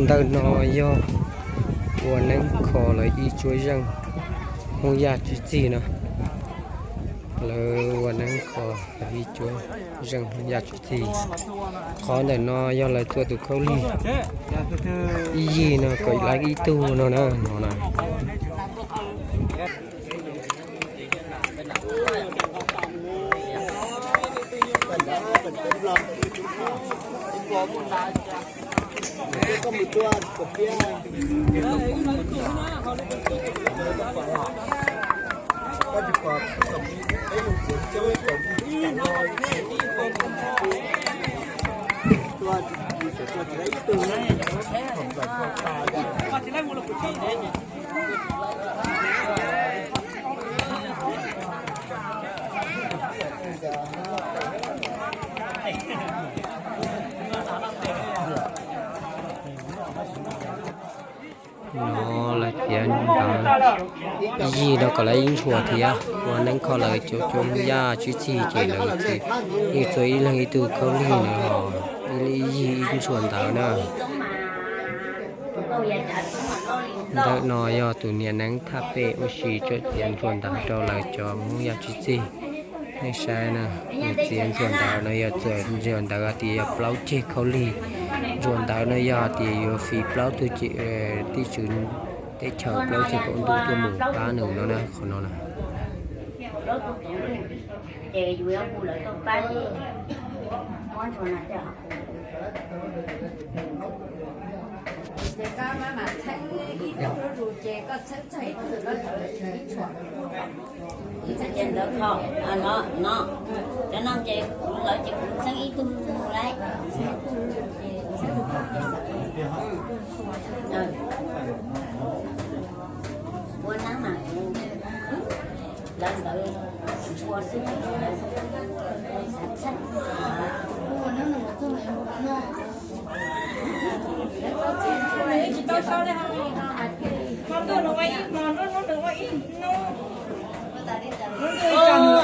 Ntawm no yog ua neeb kho lawv ib cuab zeej Hmoob Yaj Tswv Txig no. Lawv ua neeb kho lawv ib cuab zeej Hmoob Yaj Tswv Txig. Qhov ntawm no yog lawv txua tus khaub lig ib yig no kom lawv ib tug no na, no na. No lawv txiav ntawv ib yig no kom lawv ib ntshua thiab. Ua neeb kho lawv cov cuab Hmoob Yaj Tswv Txig ces lawv yeej txua ib leeg ib tug khaub lig na, ib yig ib ntshua ntawv na. Ntawm no yog tus niam neeb thaj pem ua si tso txiav ntshua ntawv rau lawv cov Hmoob Yaj Tswv Txig. Nej saib na, nws txiav ntshua ntawv no yog txua ntshua ntawv hais tias yog plaub ceg khaub lig. Ntshua ntawv no yog hais tias yuav fiv plaub tug tij tswv teb chaws plaub ceg kaum ntuj tuaj mus pab nws no na, qhov no na. Ntawd kho, no, no, cov no ces kuv lawv ces kuv txeeb ib tug mus lauj. Ua neeb mas lawv ntawd ntshua xwb.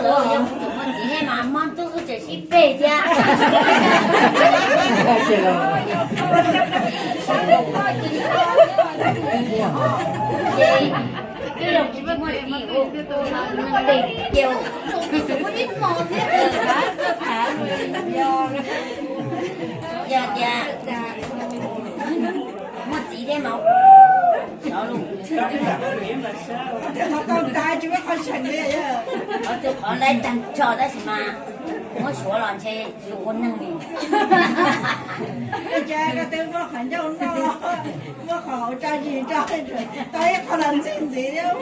Lawv yog kuv tus muaj txiv thiab mas mob ntuj wb tseem sib peg thiab. Twb yog kuv tus muaj txiv, peg kiag. Yog tias muaj txiv thiab mas sov lus. Qhov tus qhov laib tag nrho tab sis mas muab suav los ntshe tsis ua neeg li. Cas koj twb muaj qhov ncauj noj, muaj qhov hauv tsa zis tso, tau ib qho los ntxig ntxiv thiab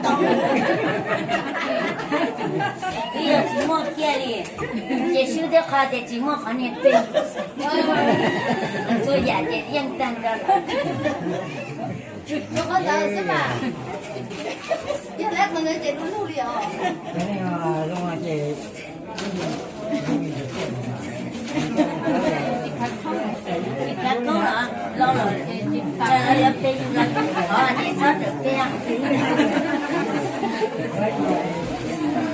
tau. Twb yog tsis muaj kiag li, ces swb thiab qhov tias tsis muaj qhov niag peg. Txhua yam ces yeej tag nrho lawm. Rau qhov ntawd xwb mas. Yog lawv qhov ntawd ces du lug li os. Tsis khav koob los los, lawv yuav peg los qhov ces txhob rawm peg.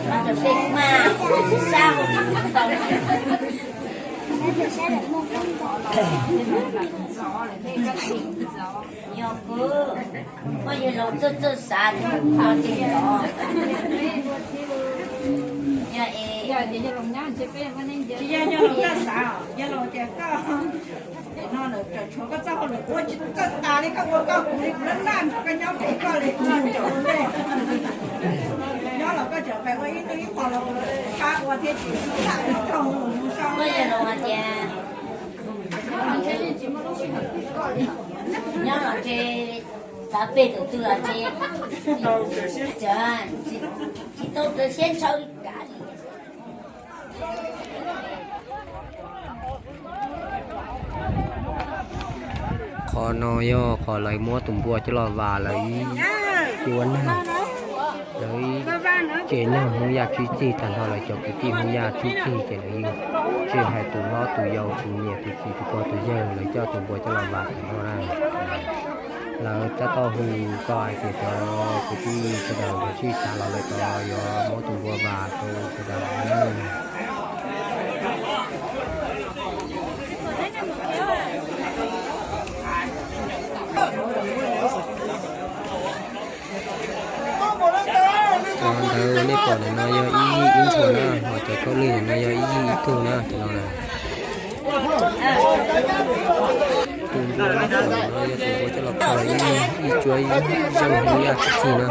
Txhob rawm peg mas sab. Yog kuv, koj yog laus txawj txawj xav thiab koj tiag ntov. Yog es, tsis yog yog laus txawj xav, yog laus tias koj no lawm tshuav koj txoj hauj lwm ua tsis txawj tas li, koj ua koj kuv li, kuv lab laj nrog koj nyob pem koj li, koj tseem ua ntej. Nyob los koj tseem pais ua ib tug ib qho los pab ua thiab tsis txawj ua mus sab. Koj yog laus hais tias nyob los ntshe xav peg tus twg los ntshe tsis tau kawg siab ntshaw li kav li. Qhov no yog qhov lawv muab tus npua coj los vas lawv ib cuab neeg, lawv ib tsev neeg Hmoob Yaj Tswv Txig tag nrho, lawv cov kwv tij Hmoob Yaj Tswv Txig ces lawv yeej tsis hais tus hlob tus yau tus niam tus txiv tus pog tus yawg, lawv coj tus npua coj los vas tag nrho na. Lawv tab tom hu kom hais tias cov kwv tij sawv daws yuav tsij txav los lawm, cov yuav muab tus npua vas rau sawv daws na. Tus no, tus no na. Tus npua no, tus no yog tus npua coj los kho ib, ib cuab ib zeej Hmoob Yaj tsib txig na.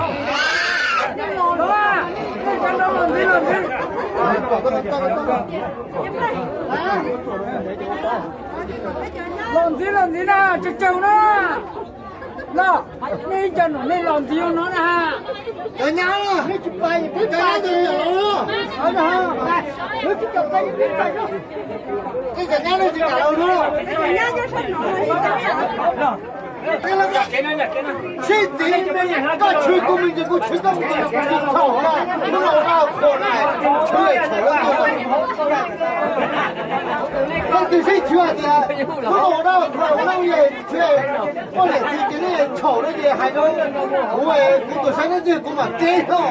Los ntxiv, los ntxiv na, tsawg tsawg na. Los, nej ib co no nej los ntxiv no na. Cov nyab, cov nyab, nej cov nyab no tsis kam los no. Sib txiv, koj tshwm kuv me ntsis, kuv tshwm koj me ntsis, tsis txhaum na, hnub no ua dab ua qhua na, tshwm txhaum lawm. Leej twg sib tshwm hais tias hnub no ua dab ua qhua, ua dab ua qhua, poj niam txiv ces nej txhaum no ces hais rau kuv, kuv tuaj saib nej ntxiv kuv mam teb no.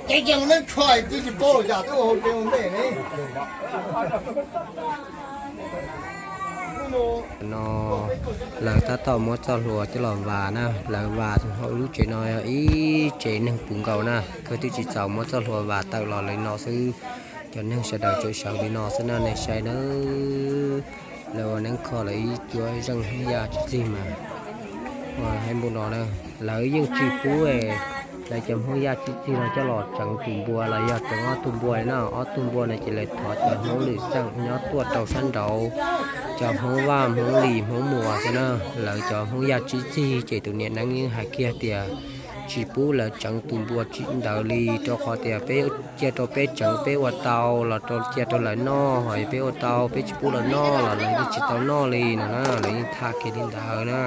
Ces yeej neeb tshuaj twb tsis paub yam twb ua hauv tsev ua ntej ne. No lawv tab tom muab txoj hlua coj los vas na, lawv vas hauv lub tsev no yog ib tsev neeg puv nkaus na, kawg twb tsis txaus muab txoj hlua vas tawm los li no xwb. Cov neeg sawv daws tseem sawv li no xwb na, nej saib nawb. Lawv ua neeb kho lawv ib cuab zeej Hmoob Yaj tsib txig mas ua heev npaum no na. Lawv yeej tsis pub lawv cov Hmoob Yaj tsib txig no coj los tseev tus npua los yog tseev ob tug npua li na. Ob tug npua no ces lawv thov cov Hmoob lwm xeem nyob tuaj rau sab nraud, cov Hmoob Vaj, Hmoob Lis, Hmoob Muas xwb na. Lawv cov Hmoob Yaj tsib txig ces tus niam neeb yeej hais kiag tias tsis pub lawv tseev tus npua ntawd li, rau qhov tias peb cia rau peb tseev peb ua tau los rau cia rau lawv noj, ho peb ua tau peb tsis pub lawv noj los lawv yeej tsis tau noj li no na, lawv yeej tham kiag li ntawd na.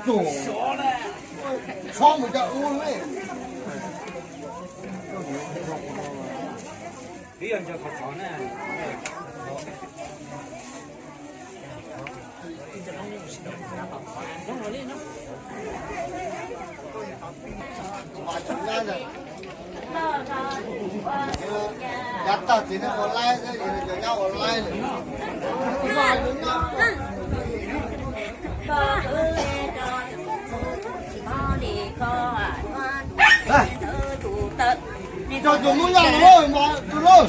Tus Hmoob Yaj los mas tus lauj.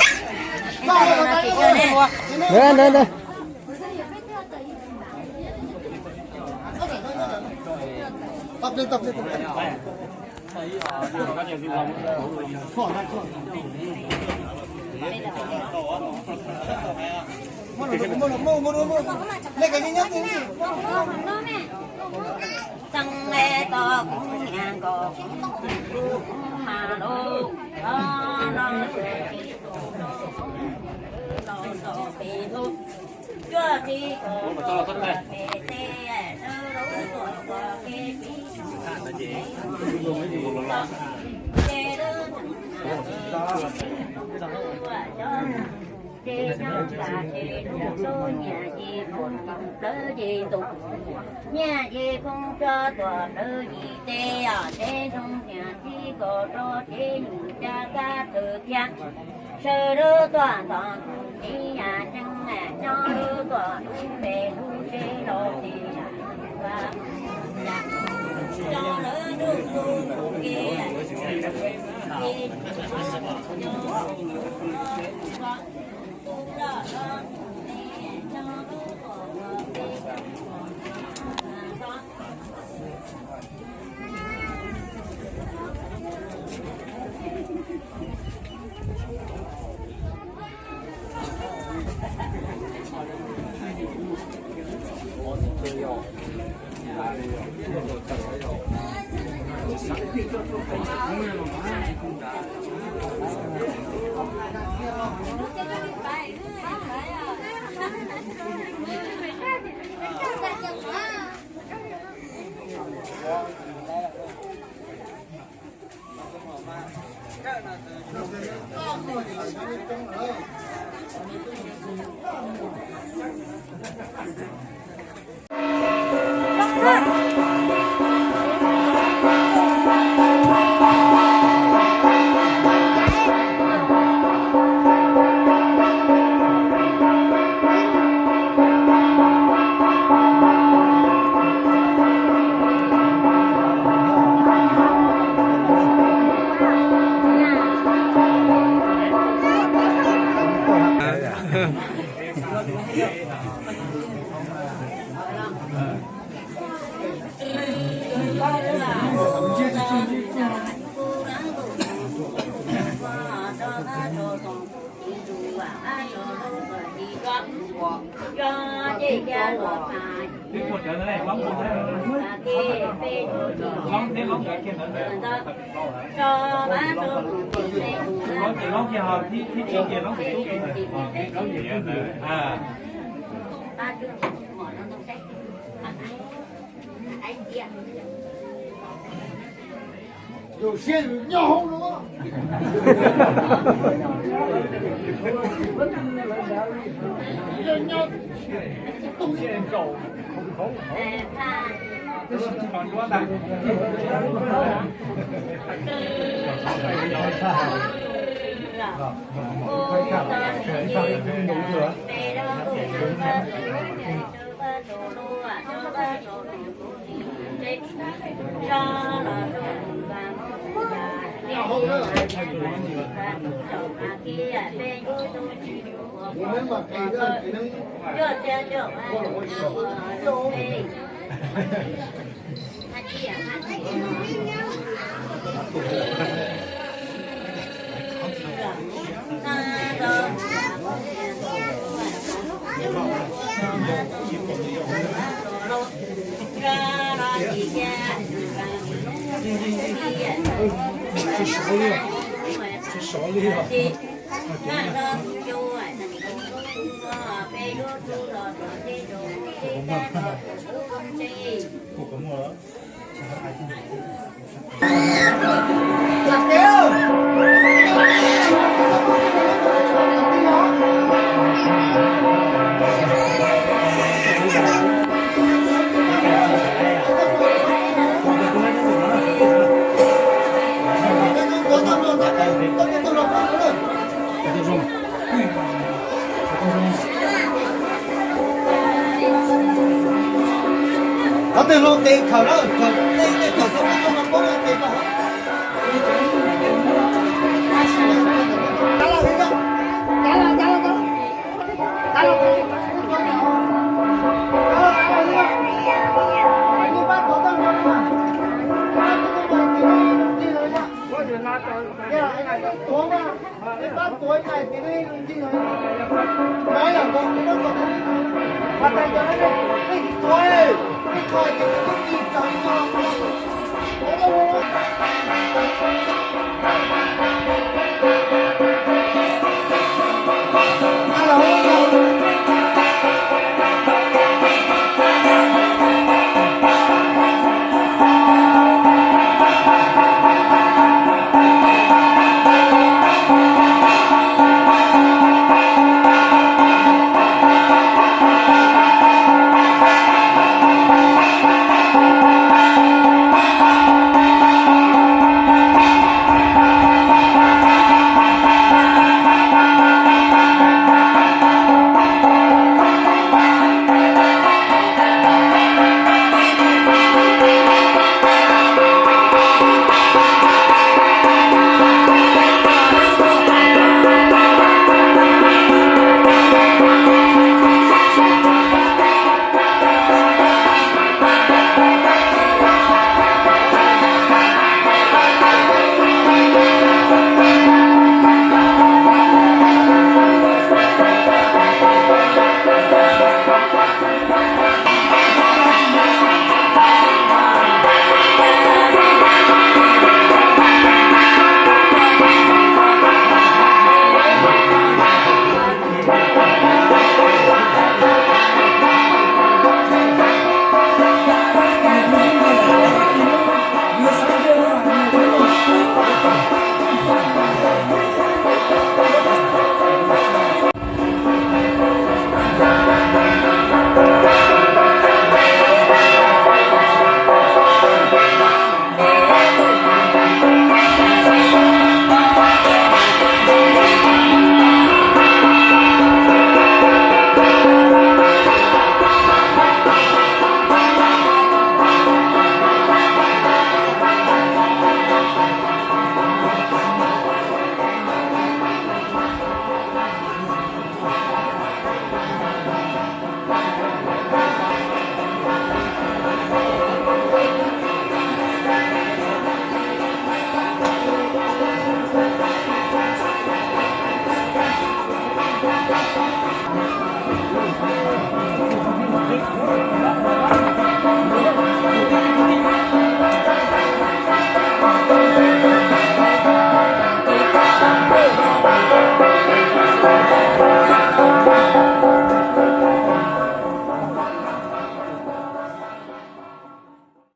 Ntawd, ntawd, ntawd. Txeeb le tos kuv niam nkaus kuv tus kuv mas lauj, los los los pem lub cuaj txij kaum peb teb sawv daws tuaj ua ke tib zoo ces lub ces nyob nram ces ntuj tub nyiam ces poob plawv ces ntuj nyiam ces poob cov tuam plawv yim teb os, teb ntoo nyiam txij kaum rau teb nyuj caj kab tawm thiab. Sawv daws tuaj nto tus txiv yam ceeb nyob lub tuam lub npe lub tsev los tsis yam los lawv ntuj ntuj tus ke Yus siab yus nyob hauv no. Qhov twg hlo tes khawm na, khawm tej tes khawm xwb, muab coj los poob tes rau hauv.